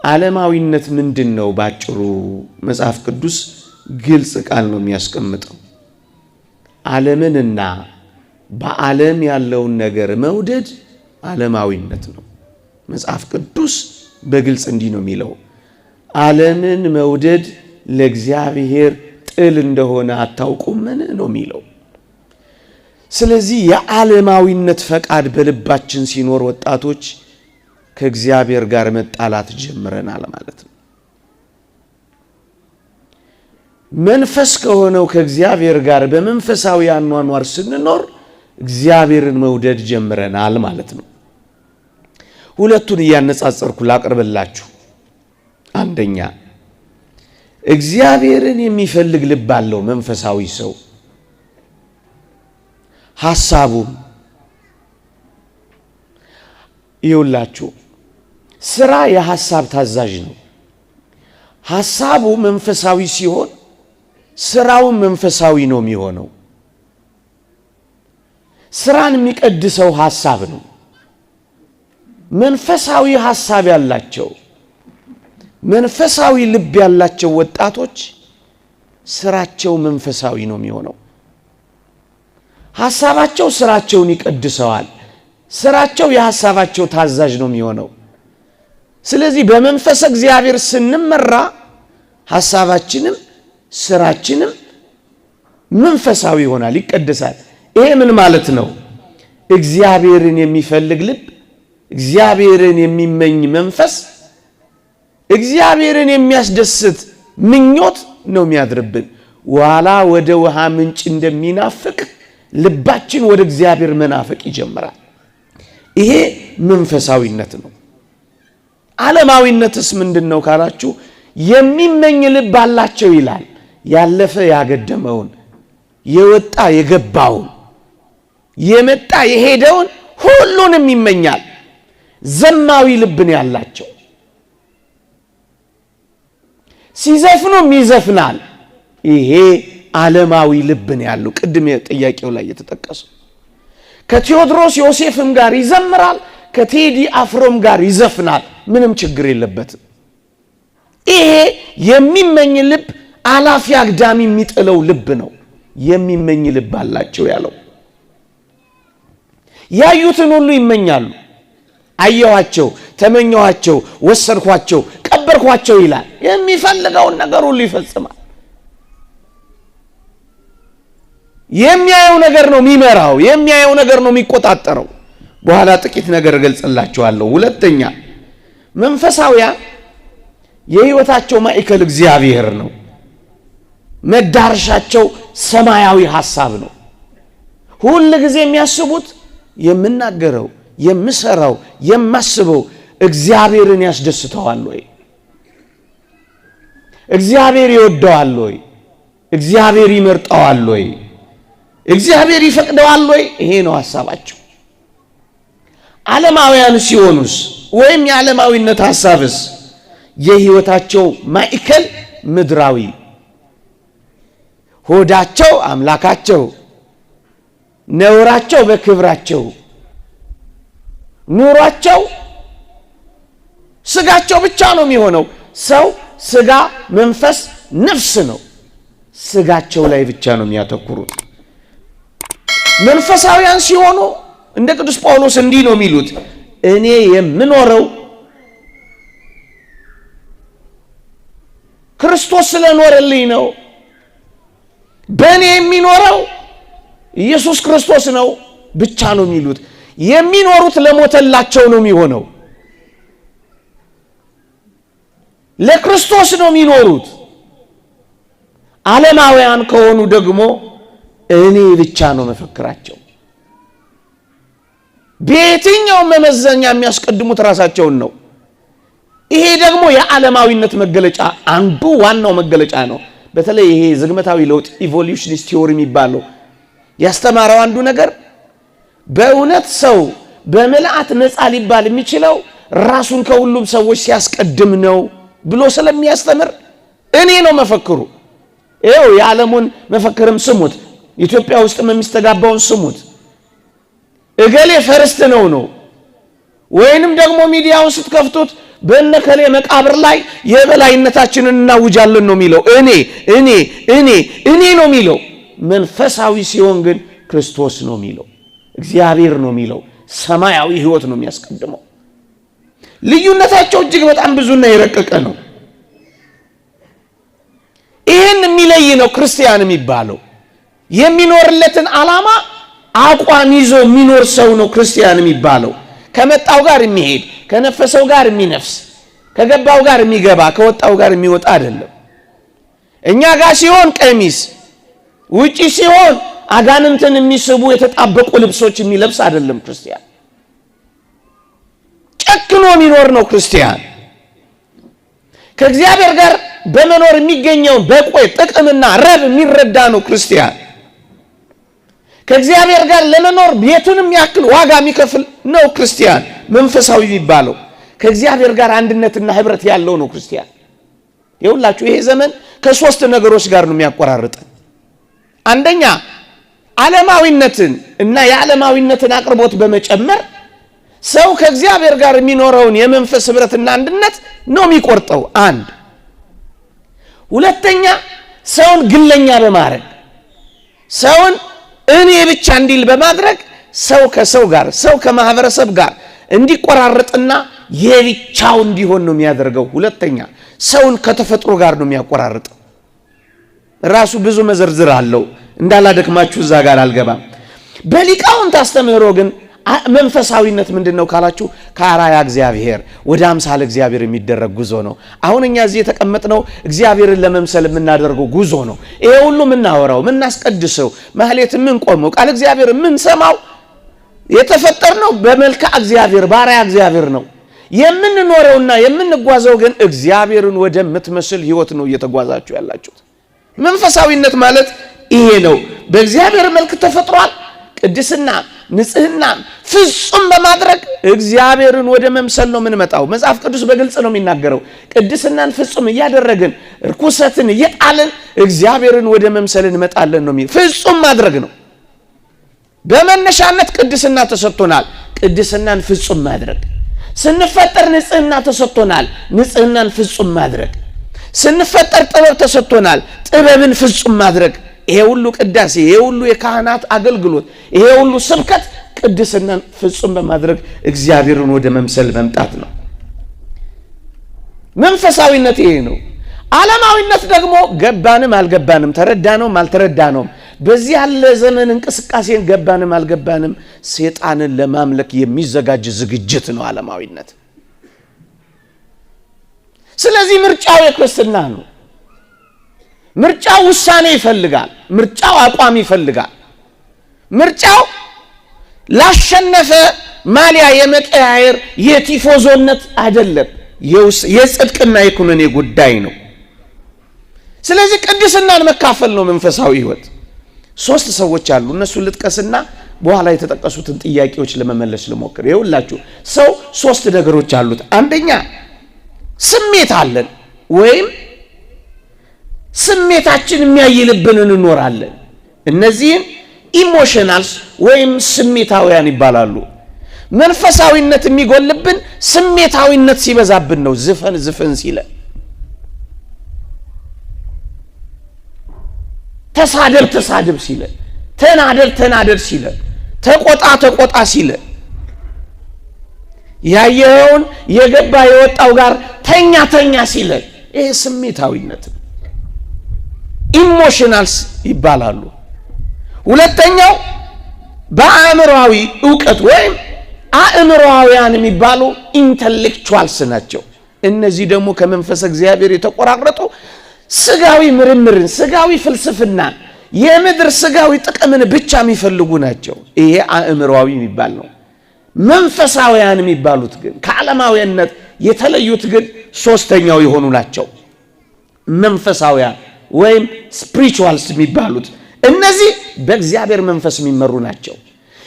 ዓለማዊነት ምንድን ነው? ባጭሩ መጽሐፍ ቅዱስ ግልጽ ቃል ነው የሚያስቀምጠው። ዓለምንና በዓለም ያለውን ነገር መውደድ ዓለማዊነት ነው። መጽሐፍ ቅዱስ በግልጽ እንዲህ ነው የሚለው፣ ዓለምን መውደድ ለእግዚአብሔር ጥል እንደሆነ አታውቁምን ነው የሚለው። ስለዚህ የዓለማዊነት ፈቃድ በልባችን ሲኖር ወጣቶች ከእግዚአብሔር ጋር መጣላት ጀምረናል ማለት ነው። መንፈስ ከሆነው ከእግዚአብሔር ጋር በመንፈሳዊ አኗኗር ስንኖር እግዚአብሔርን መውደድ ጀምረናል ማለት ነው። ሁለቱን እያነጻጸርኩ ላቅርብላችሁ። አንደኛ፣ እግዚአብሔርን የሚፈልግ ልብ አለው መንፈሳዊ ሰው። ሐሳቡም ይውላችሁ፣ ስራ የሐሳብ ታዛዥ ነው። ሐሳቡ መንፈሳዊ ሲሆን ስራውን መንፈሳዊ ነው የሚሆነው። ስራን የሚቀድሰው ሐሳብ ነው። መንፈሳዊ ሐሳብ ያላቸው፣ መንፈሳዊ ልብ ያላቸው ወጣቶች ስራቸው መንፈሳዊ ነው የሚሆነው። ሐሳባቸው ስራቸውን ይቀድሰዋል። ስራቸው የሐሳባቸው ታዛዥ ነው የሚሆነው። ስለዚህ በመንፈስ እግዚአብሔር ስንመራ ሐሳባችንም ስራችንም መንፈሳዊ ይሆናል፣ ይቀደሳል። ይሄ ምን ማለት ነው? እግዚአብሔርን የሚፈልግ ልብ፣ እግዚአብሔርን የሚመኝ መንፈስ፣ እግዚአብሔርን የሚያስደስት ምኞት ነው የሚያድርብን። ዋላ ወደ ውሃ ምንጭ እንደሚናፍቅ ልባችን ወደ እግዚአብሔር መናፈቅ ይጀምራል። ይሄ መንፈሳዊነት ነው። ዓለማዊነትስ ምንድን ነው ካላችሁ፣ የሚመኝ ልብ አላቸው ይላል። ያለፈ ያገደመውን፣ የወጣ የገባውን፣ የመጣ የሄደውን ሁሉንም ይመኛል። ዘማዊ ልብን ያላቸው ሲዘፍኑም ይዘፍናል። ይሄ ዓለማዊ ልብን ያለው ቅድም ጥያቄው ላይ የተጠቀሰው ከቴዎድሮስ ዮሴፍም ጋር ይዘምራል፣ ከቴዲ አፍሮም ጋር ይዘፍናል። ምንም ችግር የለበትም። ይሄ የሚመኝ ልብ አላፊ አግዳሚ የሚጥለው ልብ ነው። የሚመኝ ልብ አላቸው ያለው ያዩትን ሁሉ ይመኛሉ። አየኋቸው፣ ተመኘኋቸው፣ ወሰድኳቸው፣ ቀበርኳቸው ይላል። የሚፈልገውን ነገር ሁሉ ይፈጽማል። የሚያየው ነገር ነው የሚመራው፣ የሚያየው ነገር ነው የሚቆጣጠረው። በኋላ ጥቂት ነገር እገልጽላችኋለሁ። ሁለተኛ፣ መንፈሳውያን የሕይወታቸው ማዕከል እግዚአብሔር ነው። መዳረሻቸው ሰማያዊ ሐሳብ ነው። ሁል ጊዜ የሚያስቡት የምናገረው፣ የምሰራው፣ የማስበው እግዚአብሔርን ያስደስተዋል ወይ? እግዚአብሔር ይወደዋል ወይ? እግዚአብሔር ይመርጠዋል ወይ? እግዚአብሔር ይፈቅደዋል ወይ? ይሄ ነው ሐሳባቸው። ዓለማውያን ሲሆኑስ ወይም የዓለማዊነት ሐሳብስ የሕይወታቸው ማዕከል ምድራዊ፣ ሆዳቸው አምላካቸው፣ ነውራቸው በክብራቸው፣ ኑሯቸው ስጋቸው ብቻ ነው የሚሆነው። ሰው ስጋ፣ መንፈስ፣ ነፍስ ነው። ስጋቸው ላይ ብቻ ነው የሚያተኩሩት። መንፈሳውያን ሲሆኑ እንደ ቅዱስ ጳውሎስ እንዲህ ነው የሚሉት፣ እኔ የምኖረው ክርስቶስ ስለኖረልኝ ነው። በእኔ የሚኖረው ኢየሱስ ክርስቶስ ነው ብቻ ነው የሚሉት። የሚኖሩት ለሞተላቸው ነው የሚሆነው። ለክርስቶስ ነው የሚኖሩት። ዓለማውያን ከሆኑ ደግሞ እኔ ብቻ ነው መፈክራቸው። በየትኛውም መመዘኛ የሚያስቀድሙት ራሳቸውን ነው። ይሄ ደግሞ የዓለማዊነት መገለጫ አንዱ ዋናው መገለጫ ነው። በተለይ ይሄ ዝግመታዊ ለውጥ evolutionist theory የሚባለው ያስተማረው አንዱ ነገር በእውነት ሰው በምልአት ነፃ ሊባል የሚችለው ራሱን ከሁሉም ሰዎች ሲያስቀድም ነው ብሎ ስለሚያስተምር እኔ ነው መፈክሩ። ይኸው የዓለሙን መፈክርም ስሙት፣ ኢትዮጵያ ውስጥም የሚስተጋባውን ስሙት። እገሌ first ነው ነው ወይንም ደግሞ ሚዲያውን ስትከፍቱት በእነከሌ መቃብር ላይ የበላይነታችንን እናውጃለን ነው የሚለው። እኔ እኔ እኔ እኔ ነው የሚለው። መንፈሳዊ ሲሆን ግን ክርስቶስ ነው የሚለው፣ እግዚአብሔር ነው የሚለው፣ ሰማያዊ ሕይወት ነው የሚያስቀድመው። ልዩነታቸው እጅግ በጣም ብዙና የረቀቀ ነው። ይህን የሚለይ ነው ክርስቲያን የሚባለው። የሚኖርለትን ዓላማ አቋም ይዞ የሚኖር ሰው ነው ክርስቲያን የሚባለው። ከመጣው ጋር የሚሄድ፣ ከነፈሰው ጋር የሚነፍስ፣ ከገባው ጋር የሚገባ፣ ከወጣው ጋር የሚወጣ አይደለም። እኛ ጋር ሲሆን ቀሚስ፣ ውጪ ሲሆን አጋንንትን የሚስቡ የተጣበቁ ልብሶች የሚለብስ አይደለም ክርስቲያን። ጨክኖ የሚኖር ነው ክርስቲያን። ከእግዚአብሔር ጋር በመኖር የሚገኘውን በቆይ ጥቅምና ረብ የሚረዳ ነው ክርስቲያን። ከእግዚአብሔር ጋር ለመኖር የቱንም ያክል ዋጋ የሚከፍል ነው ክርስቲያን። መንፈሳዊ የሚባለው ከእግዚአብሔር ጋር አንድነትና ህብረት ያለው ነው ክርስቲያን። ይኸውላችሁ ይሄ ዘመን ከሶስት ነገሮች ጋር ነው የሚያቆራርጠን። አንደኛ ዓለማዊነትን እና የዓለማዊነትን አቅርቦት በመጨመር ሰው ከእግዚአብሔር ጋር የሚኖረውን የመንፈስ ህብረትና አንድነት ነው የሚቆርጠው። አንድ። ሁለተኛ ሰውን ግለኛ በማድረግ፣ ሰውን እኔ ብቻ እንዲል በማድረግ ሰው ከሰው ጋር፣ ሰው ከማህበረሰብ ጋር እንዲቆራረጥና የብቻው እንዲሆን ነው የሚያደርገው። ሁለተኛ ሰውን ከተፈጥሮ ጋር ነው የሚያቆራርጠው። ራሱ ብዙ መዘርዝር አለው፣ እንዳላደክማችሁ እዛ ጋር አልገባም። በሊቃውንት አስተምህሮ ግን መንፈሳዊነት ምንድን ነው ካላችሁ ከአርአያ እግዚአብሔር ወደ አምሳለ እግዚአብሔር የሚደረግ ጉዞ ነው። አሁን እኛ እዚህ የተቀመጥነው እግዚአብሔርን ለመምሰል የምናደርገው ጉዞ ነው። ይሄ ሁሉ የምናወራው፣ የምናስቀድሰው፣ ማህሌት የምንቆመው፣ ቃል እግዚአብሔር የምንሰማው የተፈጠርነው በመልክዓ እግዚአብሔር በአርአያ እግዚአብሔር ነው። የምንኖረውና የምንጓዘው ግን እግዚአብሔርን ወደምትመስል ሕይወት ነው እየተጓዛችሁ ያላችሁት። መንፈሳዊነት ማለት ይሄ ነው። በእግዚአብሔር መልክ ተፈጥሯል። ቅድስና ንጽህና ፍጹም በማድረግ እግዚአብሔርን ወደ መምሰል ነው የምንመጣው። መጽሐፍ ቅዱስ በግልጽ ነው የሚናገረው። ቅድስናን ፍጹም እያደረግን እርኩሰትን እየጣልን እግዚአብሔርን ወደ መምሰል እንመጣለን ነው የሚለው። ፍጹም ማድረግ ነው። በመነሻነት ቅድስና ተሰጥቶናል። ቅድስናን ፍጹም ማድረግ። ስንፈጠር ንጽህና ተሰጥቶናል። ንጽህናን ፍጹም ማድረግ። ስንፈጠር ጥበብ ተሰጥቶናል። ጥበብን ፍጹም ማድረግ። ይሄ ሁሉ ቅዳሴ፣ ይሄ ሁሉ የካህናት አገልግሎት፣ ይሄ ሁሉ ስብከት ቅድስናን ፍጹም በማድረግ እግዚአብሔርን ወደ መምሰል መምጣት ነው። መንፈሳዊነት ይሄ ነው። ዓለማዊነት ደግሞ ገባንም አልገባንም፣ ተረዳነውም አልተረዳነውም፣ በዚህ ያለ ዘመን እንቅስቃሴን ገባንም አልገባንም ሴጣንን ለማምለክ የሚዘጋጅ ዝግጅት ነው ዓለማዊነት። ስለዚህ ምርጫው የክርስትና ነው። ምርጫው ውሳኔ ይፈልጋል። ምርጫው አቋም ይፈልጋል። ምርጫው ላሸነፈ ማሊያ የመቀያየር የቲፎዞነት አይደለም፣ የጽድቅና የኩነኔ ጉዳይ ነው። ስለዚህ ቅድስናን መካፈል ነው መንፈሳዊ ሕይወት። ሶስት ሰዎች አሉ። እነሱን ልጥቀስና በኋላ የተጠቀሱትን ጥያቄዎች ለመመለስ ልሞክር። ይኸውላችሁ ሰው ሶስት ነገሮች አሉት። አንደኛ ስሜት አለን ወይም ስሜታችን የሚያይልብን እንኖራለን። እነዚህን emotionals ወይም ስሜታውያን ይባላሉ። መንፈሳዊነት የሚጎልብን ስሜታዊነት ሲበዛብን ነው። ዝፈን ዝፈን ሲለን፣ ተሳደብ ተሳደብ ሲለን፣ ተናደድ ተናደድ ሲለን፣ ተቆጣ ተቆጣ ሲለን፣ ያየኸውን የገባ የወጣው ጋር ተኛ ተኛ ሲለን፣ ይሄ ስሜታዊነት ነው። Emotionals ይባላሉ። ሁለተኛው በአእምሮአዊ እውቀት ወይም አእምሮአውያን የሚባሉ intellectuals ናቸው። እነዚህ ደግሞ ከመንፈስ እግዚአብሔር የተቆራረጡ ስጋዊ ምርምርን፣ ስጋዊ ፍልስፍናን፣ የምድር ስጋዊ ጥቅምን ብቻ የሚፈልጉ ናቸው። ይሄ አእምሮአዊ የሚባል ነው። መንፈሳውያን የሚባሉት ግን ከዓለማዊነት የተለዩት ግን ሶስተኛው የሆኑ ናቸው። መንፈሳውያን ወይም spirituals የሚባሉት እነዚህ በእግዚአብሔር መንፈስ የሚመሩ ናቸው።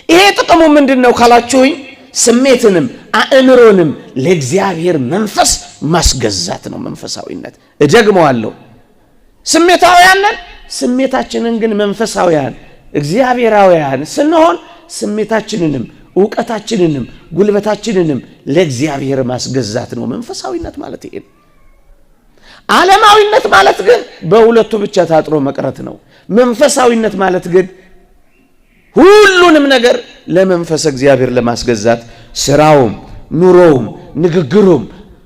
ይሄ ጥቅሙ ምንድን ነው ካላችሁኝ፣ ስሜትንም አእምሮንም ለእግዚአብሔር መንፈስ ማስገዛት ነው መንፈሳዊነት። እደግመዋለሁ። ስሜታውያን ነን። ስሜታችንን ግን መንፈሳውያን እግዚአብሔራውያን ስንሆን ስሜታችንንም እውቀታችንንም ጉልበታችንንም ለእግዚአብሔር ማስገዛት ነው። መንፈሳዊነት ማለት ይሄ ነው። ዓለማዊነት ማለት ግን በሁለቱ ብቻ ታጥሮ መቅረት ነው። መንፈሳዊነት ማለት ግን ሁሉንም ነገር ለመንፈስ እግዚአብሔር ለማስገዛት ስራውም፣ ኑሮውም፣ ንግግሩም፣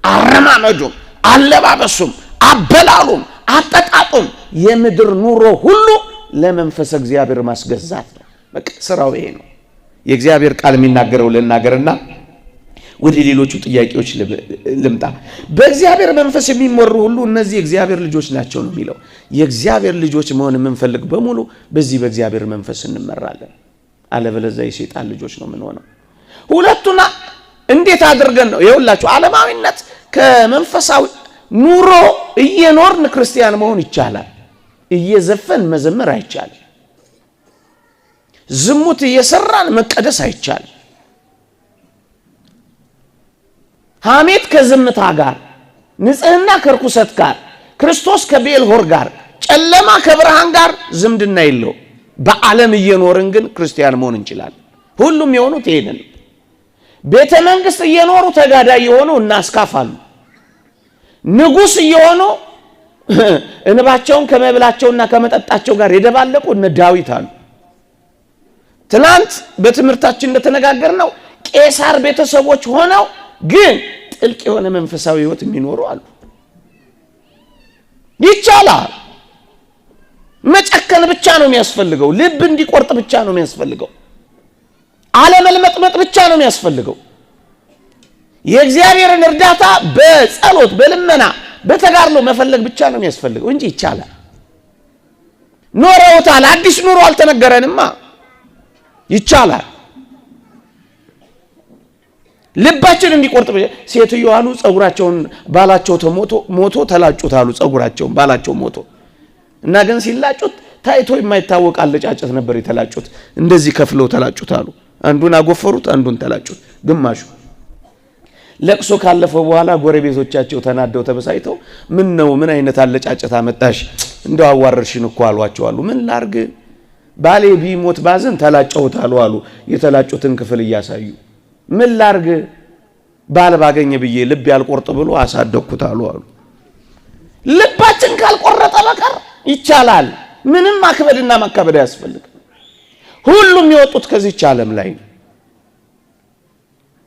አረማመዱም፣ አለባበሱም፣ አበላሉም፣ አጠጣጡም የምድር ኑሮ ሁሉ ለመንፈስ እግዚአብሔር ማስገዛት ነው። በቃ ስራው ይሄ ነው። የእግዚአብሔር ቃል የሚናገረው ልናገርና ወደ ሌሎቹ ጥያቄዎች ልምጣ። በእግዚአብሔር መንፈስ የሚመሩ ሁሉ እነዚህ የእግዚአብሔር ልጆች ናቸው ነው የሚለው። የእግዚአብሔር ልጆች መሆን የምንፈልግ በሙሉ በዚህ በእግዚአብሔር መንፈስ እንመራለን። አለበለዚያ የሰይጣን ልጆች ነው የምንሆነው። ሁለቱና እንዴት አድርገን ነው ይኸውላችሁ፣ ዓለማዊነት ከመንፈሳዊ ኑሮ እየኖርን ክርስቲያን መሆን ይቻላል። እየዘፈን መዘመር አይቻልም። ዝሙት እየሰራን መቀደስ አይቻልም። ሐሜት ከዝምታ ጋር፣ ንጽህና ከርኩሰት ጋር፣ ክርስቶስ ከቤልሆር ጋር፣ ጨለማ ከብርሃን ጋር ዝምድና የለው። በዓለም እየኖርን ግን ክርስቲያን መሆን እንችላለን። ሁሉም የሆኑት ይሄንን ቤተ መንግስት እየኖሩ ተጋዳይ የሆኑ እናስካፋሉ። ንጉስ እየሆኑ እንባቸውን ከመብላቸውና ከመጠጣቸው ጋር የደባለቁ እነ ዳዊት አሉ። ትናንት በትምህርታችን እንደተነጋገርነው ቄሳር ቤተሰቦች ሆነው ግን ጥልቅ የሆነ መንፈሳዊ ሕይወት የሚኖሩ አሉ። ይቻላል። መጨከን ብቻ ነው የሚያስፈልገው። ልብ እንዲቆርጥ ብቻ ነው የሚያስፈልገው። አለመልመጥመጥ ብቻ ነው የሚያስፈልገው። የእግዚአብሔርን እርዳታ በጸሎት በልመና በተጋድሎ መፈለግ ብቻ ነው የሚያስፈልገው እንጂ ይቻላል። ኖረውታል። አዲስ ኑሮ አልተነገረንማ። ይቻላል። ልባችን እንዲቆርጥ ሴትዮ አሉ ጸጉራቸውን ባላቸው ሞቶ ተላጩት አሉ። ጸጉራቸውን ባላቸው ሞቶ እና ግን ሲላጩት ታይቶ የማይታወቅ አለጫጨት ነበር የተላጩት። እንደዚህ ከፍለው ተላጩት አሉ። አንዱን አጎፈሩት፣ አንዱን ተላጩት። ግማሹ ለቅሶ ካለፈው በኋላ ጎረቤቶቻቸው ተናደው ተበሳይተው ምን ነው ምን አይነት አለጫጨት አመጣሽ? እንደው አዋረድሽን እኮ አሏቸው አሉ። ምን ላርግ ባሌ ቢሞት ባዝን ተላጨሁት አሉ አሉ የተላጩትን ክፍል እያሳዩ ምን ላርግ ባል ባገኘ ብዬ ልብ ያልቆርጥ ብሎ አሳደግኩት አሉ አሉ። ልባችን ካልቆረጠ በቀር ይቻላል። ምንም ማክበድና ማካበድ አያስፈልግም። ሁሉም የወጡት ከዚህች ዓለም ላይ ነው።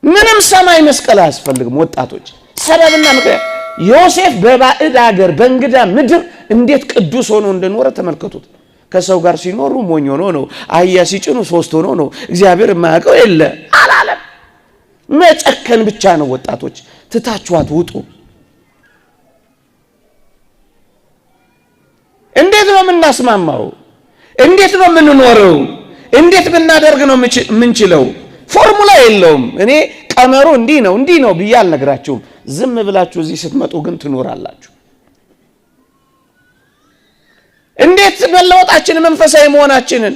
ምንም ሰማይ መስቀል አያስፈልግም። ወጣቶች ሰበብና ምክንያት ዮሴፍ በባዕድ አገር በእንግዳ ምድር እንዴት ቅዱስ ሆኖ እንደኖረ ተመልከቱት። ከሰው ጋር ሲኖሩ ሞኝ ሆኖ ነው። አህያ ሲጭኑ ሶስት ሆኖ ነው። እግዚአብሔር የማያውቀው የለ አላለም። መጨከን ብቻ ነው። ወጣቶች ትታችኋት ውጡ። እንዴት ነው የምናስማማው? እንዴት ነው የምንኖረው? እንዴት ብናደርግ ነው የምንችለው? ፎርሙላ የለውም። እኔ ቀመሩ እንዲህ ነው እንዲህ ነው ብዬ አልነግራችሁም። ዝም ብላችሁ እዚህ ስትመጡ ግን ትኖራላችሁ። እንዴት መለወጣችንን መንፈሳዊ መሆናችንን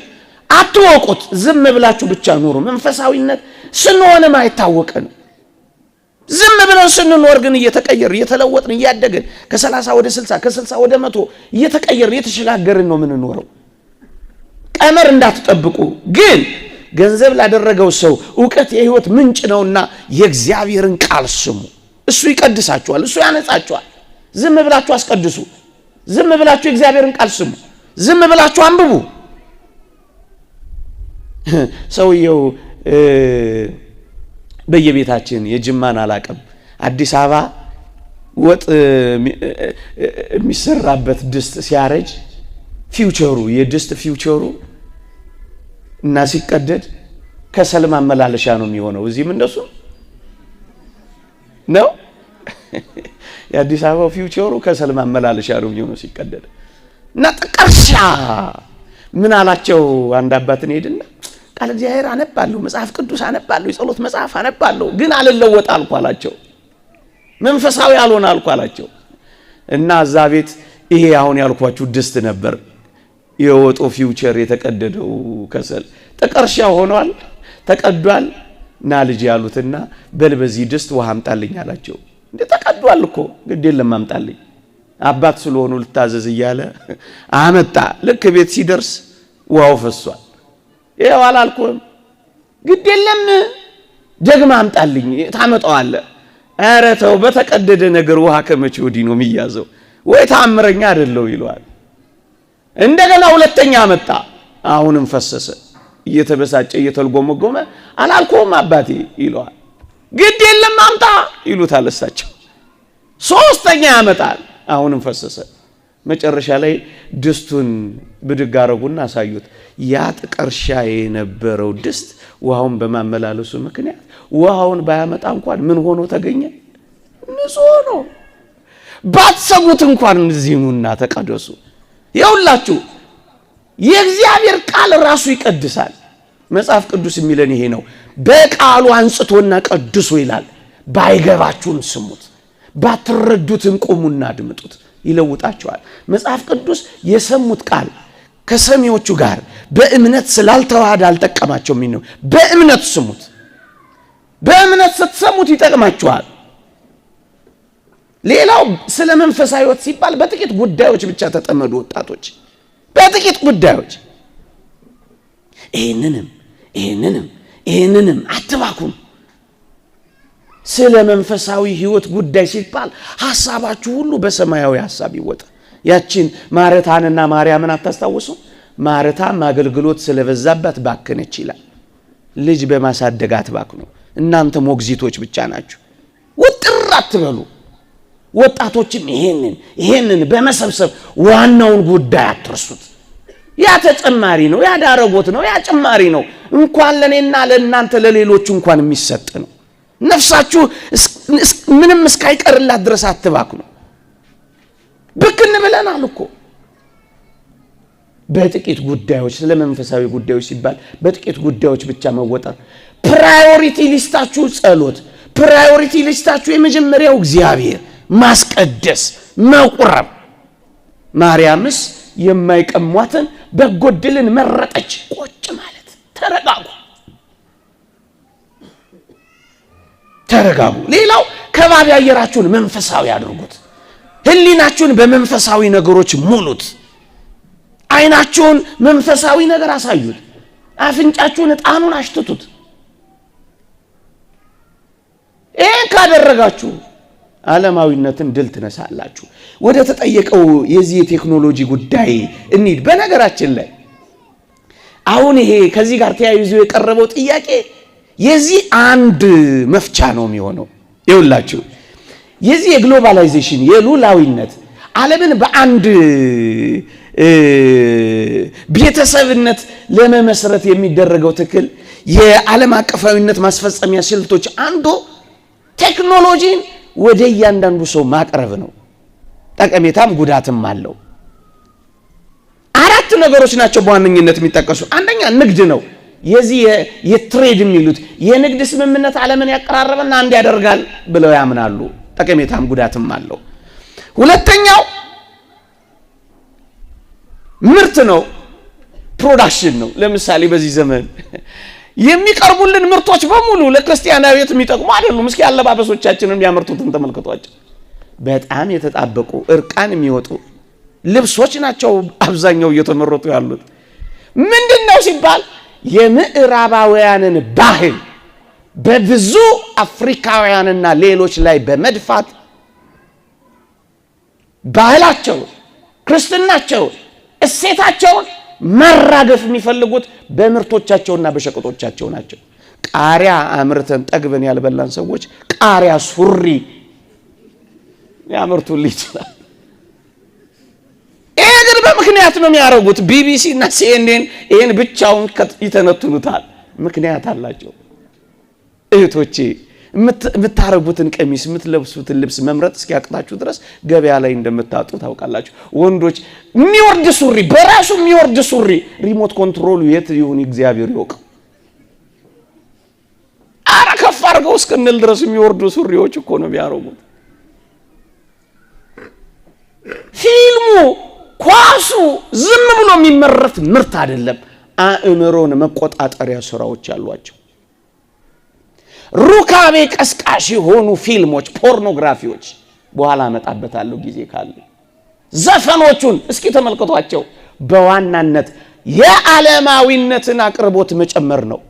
አትወቁት። ዝም ብላችሁ ብቻ ኑሩ። መንፈሳዊነት ስንሆንም አይታወቅንም። ዝም ብለን ስንኖር ግን እየተቀየርን እየተለወጥን እያደግን ከ30 ወደ 60 ከ60 ወደ 100 እየተቀየርን እየተሸጋገርን ነው የምንኖረው። ቀመር እንዳትጠብቁ። ግን ገንዘብ ላደረገው ሰው እውቀት የሕይወት ምንጭ ነውና የእግዚአብሔርን ቃል ስሙ። እሱ ይቀድሳችኋል፣ እሱ ያነጻችኋል። ዝም ብላችሁ አስቀድሱ። ዝም ብላችሁ የእግዚአብሔርን ቃል ስሙ። ዝም ብላችሁ አንብቡ። ሰውየው በየቤታችን የጅማን አላቅም አዲስ አበባ ወጥ የሚሰራበት ድስት ሲያረጅ ፊውቸሩ የድስት ፊውቸሩ እና ሲቀደድ ከሰል ማመላለሻ ነው የሚሆነው። እዚህም እንደሱ ነው። የአዲስ አበባው ፊውቸሩ ከሰል ማመላለሻ ነው የሚሆነው ሲቀደድ እና ጥቀርሻ ምን አላቸው አንድ አባትን ሄድና ቃል እግዚአብሔር አነባለሁ፣ መጽሐፍ ቅዱስ አነባለሁ፣ የጸሎት መጽሐፍ አነባለሁ፣ ግን አልለወጥ አልኩ አላቸው። መንፈሳዊ አልሆን አልኩ አላቸው። እና እዛ ቤት ይሄ አሁን ያልኳችሁ ድስት ነበር የወጡ ፊውቸር የተቀደደው ከሰል ጥቀርሻ ሆኗል፣ ተቀዷል። ና ልጅ ያሉትና በል በዚህ ድስት ውሃ አምጣልኝ አላቸው። እንዴ ተቀዷል እኮ ግድ የለም አምጣልኝ፣ አባት ስለሆኑ ልታዘዝ እያለ አመጣ። ልክ ቤት ሲደርስ ውሃው ፈሷል። ይኸው አላልኩም፣ ግድ የለም ደግመህ አምጣልኝ፣ ታመጣዋለህ። ኧረ ተው፣ በተቀደደ ነገር ውሃ ከመቼ ወዲህ ነው የሚያዘው? ወይ ተአምረኛ አይደለው ይለዋል። እንደገና ሁለተኛ አመጣ፣ አሁንም ፈሰሰ። እየተበሳጨ እየተልጎመጎመ አላልኩም አባቴ ይለዋል። ግድ የለም አምጣ ይሉታል እሳቸው። ሶስተኛ ያመጣል፣ አሁንም ፈሰሰ። መጨረሻ ላይ ድስቱን ብድግ አረጉና አሳዩት። ያ ጥቀርሻ የነበረው ድስት ውሃውን በማመላለሱ ምክንያት ውሃውን ባያመጣ እንኳን ምን ሆኖ ተገኘ? ንጹሕ ነው። ባትሰሙት እንኳን እዚህ ኑና ተቀደሱ። ይኸውላችሁ የእግዚአብሔር ቃል ራሱ ይቀድሳል። መጽሐፍ ቅዱስ የሚለን ይሄ ነው። በቃሉ አንጽቶና ቀድሶ ይላል። ባይገባችሁም ስሙት፣ ባትረዱትም ቁሙና አድምጡት፣ ይለውጣቸዋል። መጽሐፍ ቅዱስ የሰሙት ቃል ከሰሚዎቹ ጋር በእምነት ስላልተዋሃደ አልጠቀማቸውም የሚል ነው። በእምነት ስሙት። በእምነት ስትሰሙት ይጠቅማችኋል። ሌላው ስለ መንፈሳዊ ሕይወት ሲባል በጥቂት ጉዳዮች ብቻ ተጠመዱ ወጣቶች፣ በጥቂት ጉዳዮች። ይህንንም ይህንንም ይህንንም አትባኩም። ስለ መንፈሳዊ ሕይወት ጉዳይ ሲባል ሐሳባችሁ ሁሉ በሰማያዊ ሐሳብ ይወጣ። ያችን ማርታንና ማርያምን አታስታውሱ? ማርታም አገልግሎት ስለበዛባት ባከነች ይላል። ልጅ በማሳደግ አትባክኑ። እናንተ ሞግዚቶች ብቻ ናችሁ። ውጥር አትበሉ። ወጣቶችም ይሄንን ይሄንን በመሰብሰብ ዋናውን ጉዳይ አትርሱት። ያ ተጨማሪ ነው፣ ያ ዳረጎት ነው፣ ያ ጭማሪ ነው። እንኳን ለእኔና ለእናንተ ለሌሎቹ እንኳን የሚሰጥ ነው። ነፍሳችሁ ምንም እስካይቀርላት ድረስ አትባክኑ። ብክን ብለናል እኮ። በጥቂት ጉዳዮች ስለ መንፈሳዊ ጉዳዮች ሲባል በጥቂት ጉዳዮች ብቻ መወጠር። Priority list ኣችሁ ጸሎት፣ priority list ኣችሁ የመጀመሪያው እግዚአብሔር ማስቀደስ፣ መቁረብ። ማርያምስ የማይቀሟትን በጎ ዕድልን መረጠች። ቁጭ ማለት ተረጋጉ፣ ተረጋጉ። ሌላው ከባቢ አየራችሁን መንፈሳዊ አድርጉት። ሕሊናችሁን በመንፈሳዊ ነገሮች ሙሉት። ዓይናችሁን መንፈሳዊ ነገር አሳዩት። አፍንጫችሁን ዕጣኑን አሽትቱት። ይህን ካደረጋችሁ ዓለማዊነትን ድል ትነሳላችሁ። ወደ ተጠየቀው የዚህ የቴክኖሎጂ ጉዳይ እንሂድ። በነገራችን ላይ አሁን ይሄ ከዚህ ጋር ተያይዞ የቀረበው ጥያቄ የዚህ አንድ መፍቻ ነው የሚሆነው። ይኸውላችሁ የዚህ የ globalization የሉላዊነት ዓለምን በአንድ ቤተሰብነት ለመመስረት የሚደረገው ትግል የዓለም አቀፋዊነት ማስፈጸሚያ ስልቶች አንዱ ቴክኖሎጂን ወደ እያንዳንዱ ሰው ማቅረብ ነው። ጠቀሜታም ጉዳትም አለው። አራት ነገሮች ናቸው በዋነኝነት የሚጠቀሱ። አንደኛ ንግድ ነው። የዚህ የ trade የሚሉት የንግድ ስምምነት ዓለምን ያቀራረበና አንድ ያደርጋል ብለው ያምናሉ። ጠቀሜታም ጉዳትም አለው። ሁለተኛው ምርት ነው፣ production ነው። ለምሳሌ በዚህ ዘመን የሚቀርቡልን ምርቶች በሙሉ ለክርስቲያናዊ ሕይወት የሚጠቅሙ አይደሉም። እስኪ አለባበሶቻችንን የሚያመርቱትን ተመልክቷቸው። በጣም የተጣበቁ እርቃን የሚወጡ ልብሶች ናቸው አብዛኛው እየተመረጡ ያሉት። ምንድን ነው ሲባል የምዕራባውያንን ባህል በብዙ አፍሪካውያንና ሌሎች ላይ በመድፋት ባህላቸውን፣ ክርስትናቸውን፣ እሴታቸውን ማራገፍ የሚፈልጉት በምርቶቻቸውና በሸቀጦቻቸው ናቸው። ቃሪያ አምርተን ጠግበን ያልበላን ሰዎች ቃሪያ ሱሪ ያመርቱልህ ይችላል። ይሄ ግን በምክንያት ነው የሚያደርጉት። ቢቢሲ እና ሲኤንኤን ይሄን ብቻውን ይተነትኑታል። ምክንያት አላቸው። እህቶቼ የምታረጉትን ቀሚስ የምትለብሱትን ልብስ መምረጥ እስኪያቅታችሁ ድረስ ገበያ ላይ እንደምታጡ ታውቃላችሁ። ወንዶች የሚወርድ ሱሪ በራሱ የሚወርድ ሱሪ remote control ኡ የት ይሁን እግዚአብሔር ይወቅ። አረ ከፍ አድርገው እስክንል ድረስ የሚወርዱ ሱሪዎች እኮ ነው የሚያረጉት። ፊልሙ፣ ኳሱ ዝም ብሎ የሚመረት ምርት አይደለም። አእምሮን መቆጣጠሪያ ስራዎች አሏቸው። ሩካቤ ቀስቃሽ የሆኑ ፊልሞች፣ ፖርኖግራፊዎች በኋላ አመጣበታለሁ ጊዜ ካለ። ዘፈኖቹን እስኪ ተመልክቷቸው። በዋናነት የዓለማዊነትን አቅርቦት መጨመር ነው።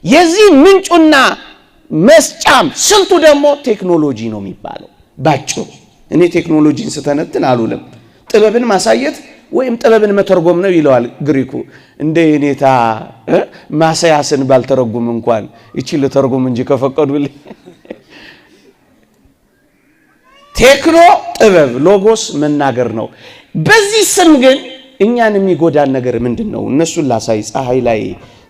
የዚህ ምንጩና መስጫም ስልቱ ደግሞ ቴክኖሎጂ ነው የሚባለው። ባጭሩ እኔ ቴክኖሎጂን ስተነትን አልውልም። ጥበብን ማሳየት ወይም ጥበብን መተርጎም ነው ይለዋል ግሪኩ። እንደ የኔታ ማሳያስን ባልተረጉም እንኳን እቺ ልተርጉም እንጂ ከፈቀዱልኝ። ቴክኖ ጥበብ፣ ሎጎስ መናገር ነው። በዚህ ስም ግን እኛን የሚጎዳን ነገር ምንድን ነው? እነሱን ላሳይ። ፀሐይ ላይ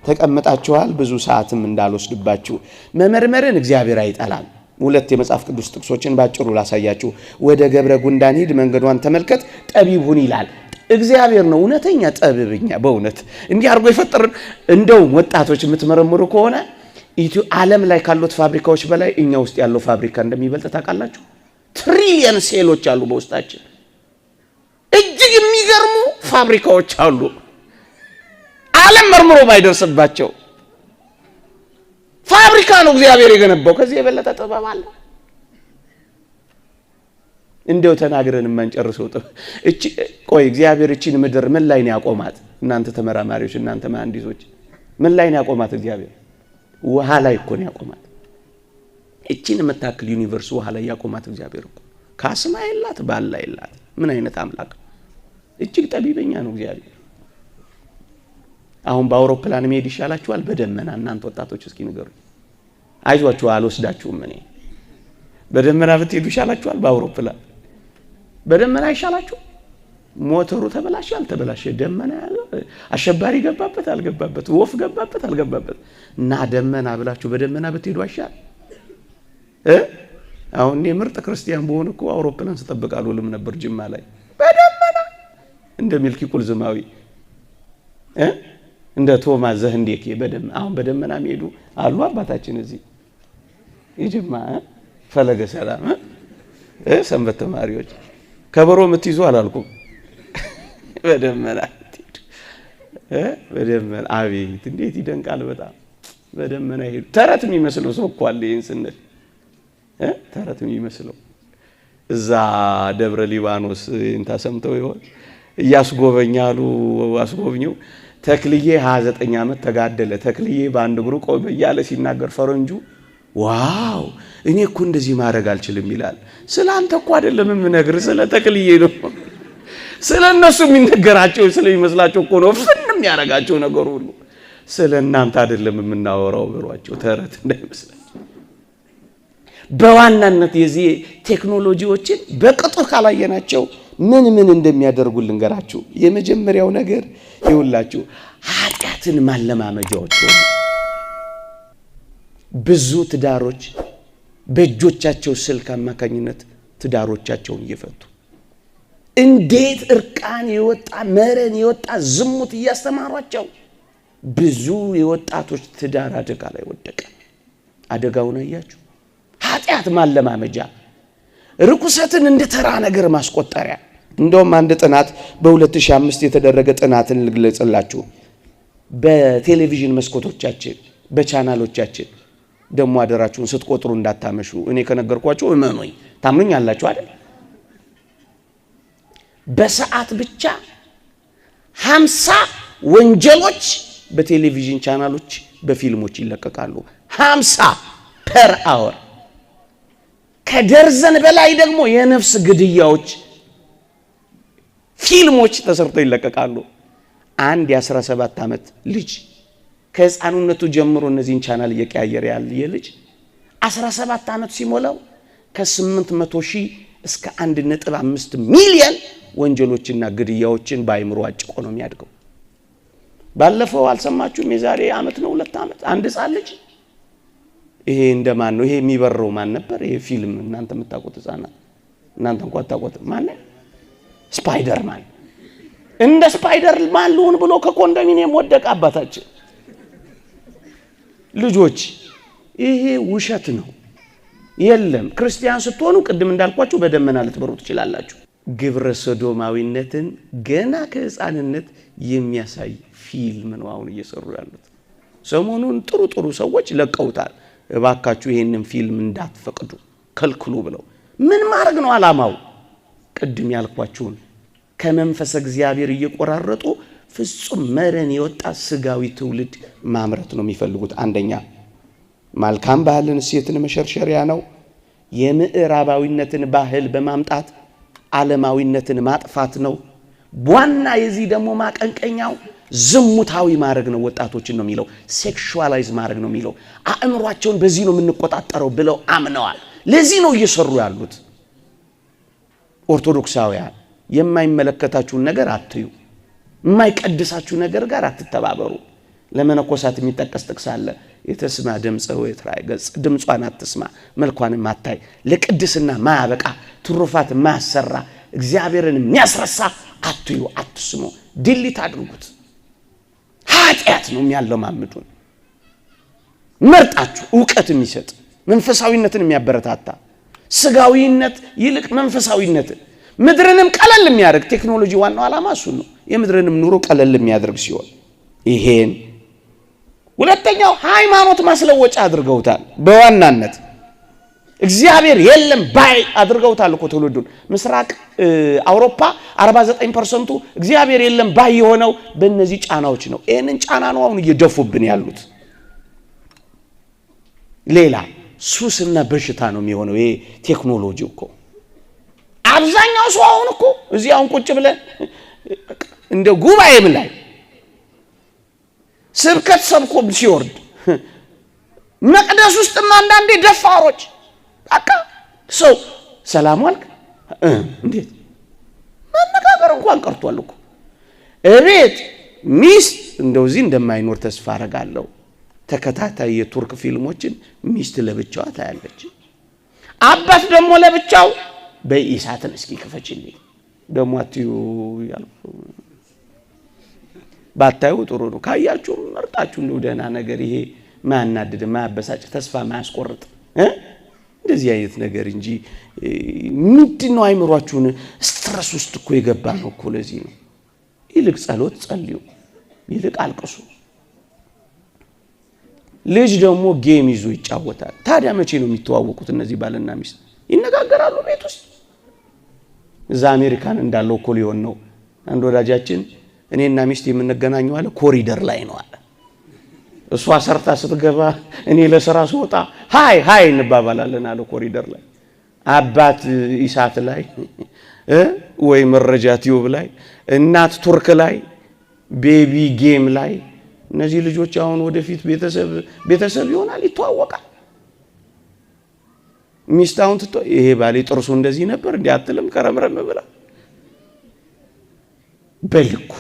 ተቀምጣችኋል፣ ብዙ ሰዓትም እንዳልወስድባችሁ። መመርመርን እግዚአብሔር አይጠላም። ሁለት የመጽሐፍ ቅዱስ ጥቅሶችን ባጭሩ ላሳያችሁ። ወደ ገብረ ጉንዳን ሂድ፣ መንገዷን ተመልከት፣ ጠቢብ ሁን ይላል። እግዚአብሔር ነው እውነተኛ ጠቢብኛ። በእውነት እንዲህ አድርጎ የፈጠረን። እንደውም ወጣቶች የምትመረምሩ ከሆነ ዓለም ላይ ካሉት ፋብሪካዎች በላይ እኛ ውስጥ ያለው ፋብሪካ እንደሚበልጥ ታውቃላችሁ። ትሪሊየን ሴሎች አሉ በውስጣችን። እጅግ የሚገርሙ ፋብሪካዎች አሉ፣ ዓለም መርምሮ ባይደርስባቸው ፋብሪካ ነው እግዚአብሔር የገነባው። ከዚህ የበለጠ ጥበብ አለ? እንደው ተናግረን የማንጨርሰው ጥበብ። እቺ ቆይ እግዚአብሔር እቺን ምድር ምን ላይ ነው ያቆማት? እናንተ ተመራማሪዎች፣ እናንተ መሐንዲሶች ምን ላይ ነው ያቆማት? እግዚአብሔር ውሃ ላይ እኮ ነው ያቆማት። እቺን የምታክል universe ውሃ ላይ ያቆማት እግዚአብሔር እኮ ካስማ የላት ባላ የላት። ምን አይነት አምላክ! እጅግ ጠቢበኛ ነው እግዚአብሔር። አሁን በአውሮፕላን መሄድ ይሻላችኋል በደመና? እናንተ ወጣቶች እስኪ ንገሩኝ። አይዟችሁ አልወስዳችሁም እኔ። በደመና ብትሄዱ ይሻላችኋል በአውሮፕላን? በደመና ይሻላችሁ? ሞተሩ ተበላሸ አልተበላሸ፣ ደመና አሸባሪ ገባበት አልገባበት፣ ወፍ ገባበት አልገባበት እና ደመና ብላችሁ በደመና ብትሄዱ አይሻል? አሁን እኔ ምርጥ ክርስቲያን በሆን እኮ አውሮፕላን ስጠብቅ አልውልም ነበር ጅማ ላይ በደመና እንደ ሚልኪ ቁልዝማዊ እንደ ቶማስ ዘህንዴኬ በደመና። አሁን በደመና የሚሄዱ አሉ አባታችን እዚህ የጅማ ፈለገ ሰላም ሰንበት ተማሪዎች ከበሮ የምትይዙ አላልኩም። በደመና በደመና አቤት እንዴት ይደንቃል! በጣም በደመና ይሄዱ። ተረት የሚመስለው ሰው እኮ አለ። ይሄን ስንል ተረት የሚመስለው እዛ ደብረ ሊባኖስ እንታ ሰምተው ይሆን? እያስጎበኛሉ አስጎብኘው ተክልዬ 29 ዓመት ተጋደለ፣ ተክልዬ በአንድ እግሩ ቆመ እያለ ሲናገር ፈረንጁ wow እኔ እኮ እንደዚህ ማድረግ አልችልም ይላል። ስለ አንተ እኮ አይደለም የምነግርህ፣ ስለ ተክልዬ ነው። ስለ እነሱ የሚነገራቸው ስለሚመስላቸው እኮ ነው ፍን የሚያደርጋቸው ነገሩ ሁሉ። ስለ እናንተ አይደለም የምናወራው ብሏቸው ተረት እንዳይመስላቸው። በዋናነት የዚህ ቴክኖሎጂዎችን በቅጡ ካላየናቸው ምን ምን እንደሚያደርጉ ልንገራችሁ። የመጀመሪያው ነገር ይውላችሁ ኃጢአትን ማለማመጃዎች ሆኑ። ብዙ ትዳሮች በእጆቻቸው ስልክ አማካኝነት ትዳሮቻቸውን እየፈቱ እንዴት እርቃን የወጣ መረን የወጣ ዝሙት እያስተማሯቸው ብዙ የወጣቶች ትዳር አደጋ ላይ ወደቀ። አደጋውን አያችሁ? ኃጢአት ማለማመጃ፣ ርኩሰትን እንደ ተራ ነገር ማስቆጠሪያ። እንደውም አንድ ጥናት በ2005 የተደረገ ጥናትን ልግለጽላችሁ። በቴሌቪዥን መስኮቶቻችን በቻናሎቻችን ደግሞ አደራችሁን ስትቆጥሩ እንዳታመሹ። እኔ ከነገርኳችሁ እመኑኝ፣ ታምኑኝ አላችሁ አይደል? በሰዓት ብቻ 50 ወንጀሎች በቴሌቪዥን ቻናሎች በፊልሞች ይለቀቃሉ። 50 per hour። ከደርዘን በላይ ደግሞ የነፍስ ግድያዎች ፊልሞች ተሰርተው ይለቀቃሉ። አንድ የ17 ዓመት ልጅ ከህፃኑነቱ ጀምሮ እነዚህን ቻናል እየቀያየረ ያለ ልጅ 17 ዓመት ሲሞላው ከ800 ሺህ እስከ 1.5 ሚሊዮን ወንጀሎችና ግድያዎችን በአይምሮ አጭቆ ነው የሚያድገው። ባለፈው አልሰማችሁም? የዛሬ ዓመት ነው 2 ዓመት አንድ ህፃን ልጅ ይሄ እንደማን ነው ይሄ የሚበረው ማን ነበር? ይሄ ፊልም እናንተ የምታውቁት ህፃናት እናንተ እንኳን አታውቁት። ማን? ስፓይደርማን። እንደ ስፓይደርማን ልሁን ብሎ ከኮንዶሚኒየም ወደቀ አባታችን። ልጆች ይሄ ውሸት ነው። የለም ክርስቲያን ስትሆኑ ቅድም እንዳልኳችሁ በደመና ልትበሩ ትችላላችሁ። ግብረ ሰዶማዊነትን ገና ከህፃንነት የሚያሳይ ፊልም ነው አሁን እየሰሩ ያሉት። ሰሞኑን ጥሩ ጥሩ ሰዎች ለቀውታል። እባካችሁ ይሄንን ፊልም እንዳትፈቅዱ ከልክሉ ብለው። ምን ማድረግ ነው አላማው? ቅድም ያልኳችሁን ከመንፈሰ እግዚአብሔር እየቆራረጡ ፍጹም መረን የወጣ ስጋዊ ትውልድ ማምረት ነው የሚፈልጉት። አንደኛ መልካም ባህልን እሴትን መሸርሸሪያ ነው። የምዕራባዊነትን ባህል በማምጣት ዓለማዊነትን ማጥፋት ነው። ዋና የዚህ ደግሞ ማቀንቀኛው ዝሙታዊ ማድረግ ነው ወጣቶችን ነው የሚለው፣ sexualize ማድረግ ነው የሚለው። አእምሯቸውን በዚህ ነው የምንቆጣጠረው ብለው አምነዋል። ለዚህ ነው እየሰሩ ያሉት። ኦርቶዶክሳውያን የማይመለከታችሁን ነገር አትዩ፣ የማይቀድሳችሁ ነገር ጋር አትተባበሩ። ለመነኮሳት የሚጠቀስ ጥቅስ አለ። ኢትስማዕ ድምፀ ወኢትርአይ ገጸ፣ ድምጿን አትስማ መልኳንም አታይ። ለቅድስና ማያበቃ ትሩፋት ማያሰራ እግዚአብሔርን የሚያስረሳ አትዩ፣ አትስሙ፣ delete አድርጉት። ኃጢአት ነው የሚያለማምዱን። መርጣችሁ እውቀት የሚሰጥ መንፈሳዊነትን የሚያበረታታ ስጋዊነት ይልቅ መንፈሳዊነትን ምድርንም ቀለል የሚያደርግ ቴክኖሎጂ ዋናው ዓላማ እሱ ነው። የምድርንም ኑሮ ቀለል የሚያደርግ ሲሆን ይሄን ሁለተኛው ሃይማኖት ማስለወጫ አድርገውታል። በዋናነት እግዚአብሔር የለም ባይ አድርገውታል እኮ ትውልዱን። ምስራቅ አውሮፓ 49% እግዚአብሔር የለም ባይ የሆነው በእነዚህ ጫናዎች ነው። ይህንን ጫና ነው አሁን እየደፉብን ያሉት። ሌላ ሱስና በሽታ ነው የሚሆነው ይሄ ቴክኖሎጂ እኮ። አብዛኛው ሰው አሁን እኮ እዚህ አሁን ቁጭ ብለን እንደ ጉባኤም ላይ ስብከት ሰብኮ ሲወርድ መቅደስ ውስጥም አንዳንዴ ደፋሮች በቃ ሰው ሰላም ዋልክ እንዴት መነጋገር እንኳን ቀርቷል እኮ። እቤት ሚስት እንደው እዚህ እንደማይኖር ተስፋ አረጋለሁ። ተከታታይ የቱርክ ፊልሞችን ሚስት ለብቻዋ ታያለች። አባት ደግሞ ለብቻው በኢሳትን እስኪ ክፈችልኝ ደግሞ አትዩ ያልኩ ባታዩ ጥሩ ነው። ካያችሁ መርጣችሁ እንደው ደህና ነገር ይሄ ማያናድድ ማያበሳጭ ተስፋ ማያስቆርጥ እንደዚህ አይነት ነገር እንጂ ምንድን ነው አይምሯችሁን stress ውስጥ እኮ የገባ ነው እኮ። ለዚህ ነው ይልቅ ጸሎት ጸልዩ፣ ይልቅ አልቅሱ። ልጅ ደግሞ game ይዞ ይጫወታል። ታዲያ መቼ ነው የሚተዋወቁት እነዚህ ባልና ሚስት? ይነጋገራሉ ቤት ውስጥ? እዛ አሜሪካን እንዳለው እኮ ሊሆን ነው። አንድ ወዳጃችን እኔና ሚስት የምንገናኘው አለ ኮሪደር ላይ ነው አለ። እሷ ሰርታ ስትገባ እኔ ለስራ ስወጣ hi hi እንባባላለን አለ ኮሪደር ላይ። አባት ኢሳት ላይ ወይ መረጃ ቲዩብ ላይ፣ እናት ቱርክ ላይ፣ baby game ላይ። እነዚህ ልጆች አሁን ወደፊት ቤተሰብ ቤተሰብ ይሆናል፣ ይተዋወቃል። ሚስት አሁን ትቶ ይሄ ባሌ ጥርሱ እንደዚህ ነበር እንዲህ አትልም፣ ከረምረም ብላ በልኩ